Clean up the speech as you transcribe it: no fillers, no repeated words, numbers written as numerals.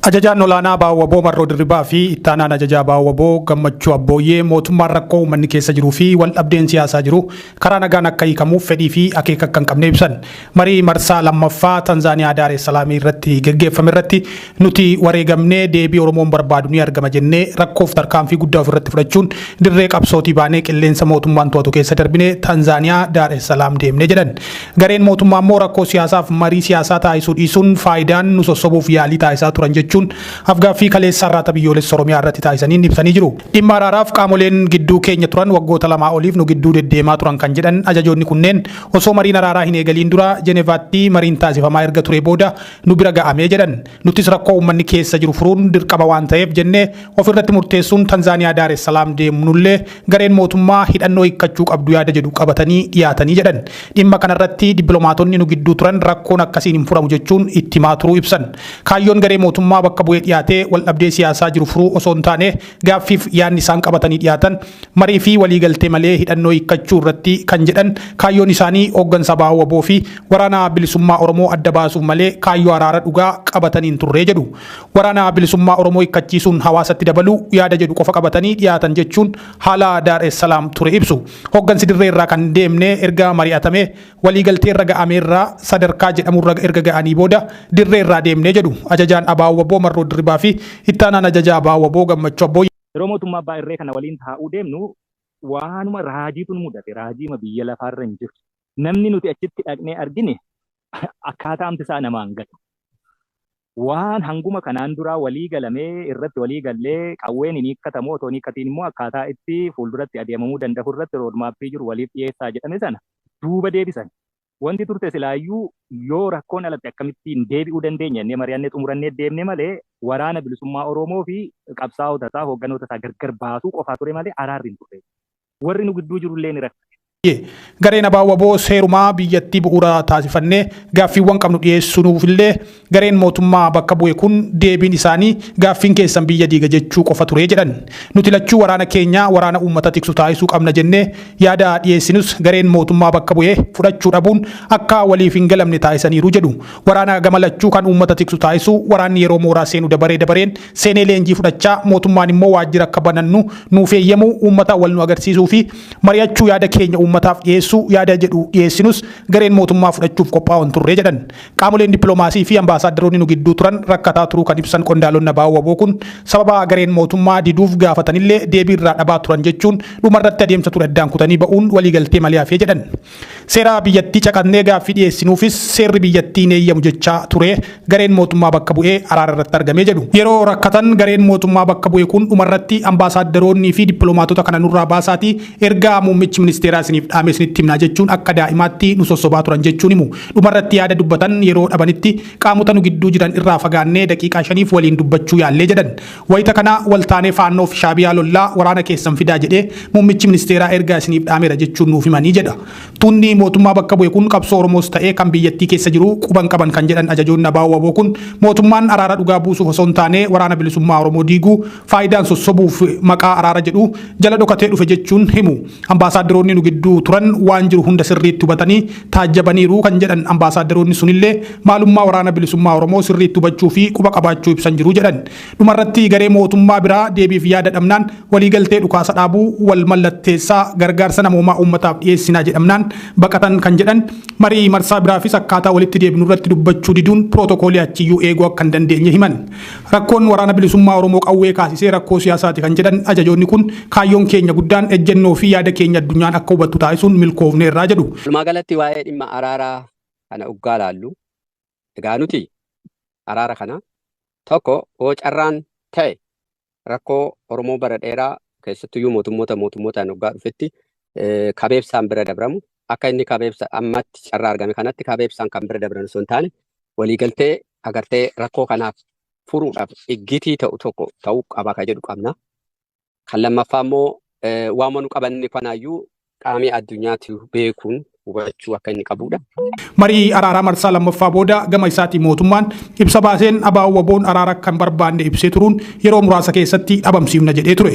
Ajajaan olaanaa ABO-WBO Marroo Dirribaa fi ittaanaan ajajaa ABO-WBO Gammachuu Abbooyyee mootummaan rakkoo uummanni keessa jiruu fi waldhabdeen siyaasaa jiru karaa nagaan akka hiikamuuf fedhii fi akeeka akka hin qabne ibsan. Marii marsaa lammaffaa Tanzaaniyaa Daar es Salaamii irratti geggeeffame irratti nuti wareegamnee deebii Oromoon barbaadu ni argama jennee rakkoof tarkaanfii guddaa ofirratti fudhachuun dirree qabsootii baanee qilleensa mootummaan to'atu keessa darbinee Tanzaaniyaa Daar es Salaam deemne jedhan. Gareen mootummaa immoo rakkoo siyaasaaf marii siyaasaa taasisuu dhiisuun faayidaan nu sossobuuf yaalii taasisaa turan jechuun afgaaffii kaleessa Arraata Biyyoolessa Oromiyaa irratti taasisaniin ibsanii jiru. Dhimma araaraaf qaamoleen gidduu keenya turan waggoota lamaa oliif nu gidduu deddeemaa turan kan jedhan ajajoonni kunneen osoo mariin araaraa hin eegaliin dura Jenevaatti mariin taasifamaa erga turee booda nu bira ga'amee jedhan. Nutis rakkoo uummanni keessa jiru furuun dirqama waan ta'eef jennee ofirratti murteessuun Tanzaaniyaa Daar es Salaam deemnullee gareen mootummaa hidhannoo hiikkachuu qabdu yaada jedhu qabatanii dhiyaatanii jedhan. Dhimma kanarratti dippiloomaatonni nu gidduu turan rakkoon akkasiin hin furamu jechuun itti himaa turuu ibsan. Kaayyoon garee mootummaa bakka bu'ee dhiyaatee waldhabdee siyaasaa jiru furuu osoo hin taane gaaffiif yaadni isaan qabatanii dhiyaatan marii fi waliigaltee malee hidhannoo hiikkachuu irratti kan jedhan kaayyoon isaanii hooggansa ABO-WBO fi Waraana Bilisummaa Oromoo adda baasuuf malee kaayyoo araara dhugaa qabatanii hin turre jedhu. Waraana Bilisummaa Oromoo hiikkachiisuun hawaasatti dabaluu yaada jedhu qofa qabatanii dhiyaatan jechuun haala Daar es Salaam ture ibsu. Hooggansi dirree irraa kan deemne erga mari'atamee waliigaltee irra ga'ameerra sadarkaa jedhamurra erga ga'anii booda dirree irraa deemne jedhu ajajaan ABO-WBO Marroo Dirribaa fi ittaanaan ajajaa ABO-WBO Gammachuu Abbooyyee. Yeroo mootummaa abbaa irree kana waliin taa'uu deemnu waanuma raajiitu nu mudate. Raajiima biyya lafaarra hin jirtu. Namni nuti achitti dhaqnee argine akkaataamti isaa namaan galu. Waan hanguma kanaan duraa walii galamee irratti walii gallee qawween hin hiikkatamu otoo hin hiikkatiin immoo akkaataa itti fuulduratti adeemamuu danda'u irratti roodmaappii jiru waliif dhiyeessaa jedhame sana duuba deebisan. Wanti turte silaayyuu yoo rakkoon alatti akkamittiin deebi'uu dandeenya jennee mari'annee xumurannee deemne malee waraana bilisummaa Oromoo fi qabsaa'ota isaa hoogganoota isaa gargar baasuu qofaa ture malee araarri hin turre. Warri nu gidduu jirullee ni rakkate. Gareen ABO-WBO seerumaa biyyattii bu'uura taasifannee gaaffiiwwan qabnu dhiyeessuufillee gareen mootummaa bakka bu'e kun deebiin isaanii gaaffiin keessan biyya diiga jechuu qofa ture jedhan. Nuti lachuu waraana keenya waraana uummata tiksu taasisuu qabna jennee yaada dhiyeessinus gareen mootummaa bakka bu'e fudhachuu dhabuun akka waliif hin galamne taasisaniiru jedhu. Waraana gama lachuu kan uummata tiksu taasisuu waraanni yeroo mooraa seenu dabaree dabareen seenee leenjii fudhachaa mootummaan immoo waajjira akka banannu nuuf eeyyamuu uummata wal nu agarsiisuu fi mari'achuu yaada keenya uummataaf dhiyeessuu yaada jedhu dhiyeessinus gareen mootummaa fudhachuuf qophaa'oo hin turre jedhan. Qaamoleen dippiloomaasii fi ambaasaaddaroonni nu gidduu turan rakkataa turuu kan ibsan qondaalonni ABO-WBO kun sababa gareen mootummaa diduuf gaafatanillee deebii irraa dhabaa turan jechuun dhumarratti adeemsa ture addaan kutanii ba'uun waliigaltee malee hafee jedhan. Seera biyyattii caqasnee gaaffii dhiyeessinuufis seerri biyyattii hin eeyyamu jechaa ture gareen mootummaa bakka bu'ee araara irratti argamee jedhu. Yeroo rakkatan gareen mootummaa bakka bu'e kun dhumarratti ambaasaaddaroonnii fi dippiloomaatota kana nurraa baasaatii ergaa muummichi ministeeraa isiniif dhaame isinitti himnaa jechuun akka daa'imaatti nu sossobaa turan jechuun himu. Dhumarratti yaada dubbatan yeroo dhabanitti qaamota nu gidduu jiran irraa fagaannee daqiiqaa shaniif waliin dubbachuu yaallee jedhan. Wayita kana waltaanee Faannoo fi Shaabiyaa lollaa waraana keessan fidaa jedhee muummichi ministeeraa ergaa isiniif dhaameera jechuun nuuf himanii jedha. Tuunni mootummaa bakka bu'e kun qabsoo Oromoos ta'ee kan biyyattii keessa jiru quban qaban kan jedhan ajajoonni ABO-WBO kun mootummaan araara dhugaa buusuuf osoo hin taane waraana bilisummaa Oromoo diiguu faayidaan sossobuuf maqaa araara jedhu jala dhokatee dhufe jechuun himu. Ambaasaaddaroonni nu gidduu turan waan jiru hunda sirriitti hubatanii taajjabaniiru kan jedhan ambaasaaddaroonni sunillee maalummaa waraana bilisummaa Oromoo sirriitti hubachuu fi quba qabaachuu ibsan jiru jedhan. Dhumarratti garee mootummaa biraa deebiif yaada dhabnaan waliigaltee dhukaasa dhaabuu wal mallatteessaa gargaarsa namoomaa uummataaf dhiyeessinaa jedhamnaan baqatan kan jedhan marii marsaa biraafis akkaataa walitti deebinu irratti dubbachuu diduun pirootokoolii achiyyuu eeguu akka hin dandeenye himan. Rakkoon waraana bilisummaa Oromoo qawwee kaasisee rakkoo siyaasaati kan jedhan ajajoonni kun kaayyoon keenya guddaan ejjennoo fi yaada keenya addunyaan akka hubattu taasisuun milkoofneerraa jedhu. Walumaa galatti waa'ee dhimma araaraa kana uggaa laallu egaa nuti araara kana tokko hoo carraan ta'e rakkoo Oromoo bara dheeraa keessattuyyuu mootummoota mootummootaan hoggaa dhufetti kabeebsaan bira dabramu akka inni kabeebsa ammatti carraa argame kanatti kabeebsaan kan bira dabran osoo hin taane waliigaltee agartee rakkoo kanaaf furuudhaaf iggitii ta'u tokko ta'uu qaba ka jedhu qabna. Kan lammaffaa immoo waanuma nu qabanne kanaayyuu qaamii addunyaatti beekuun hubachuu akka inni qabudha. Marii araaraa marsaa lammaffaa booda gama isaatiin mootummaan ibsa baaseen ABO-WBOn araara akka hin barbaanne ibsee turuun yeroo muraasa keessatti dhabamsiifna jedhee ture.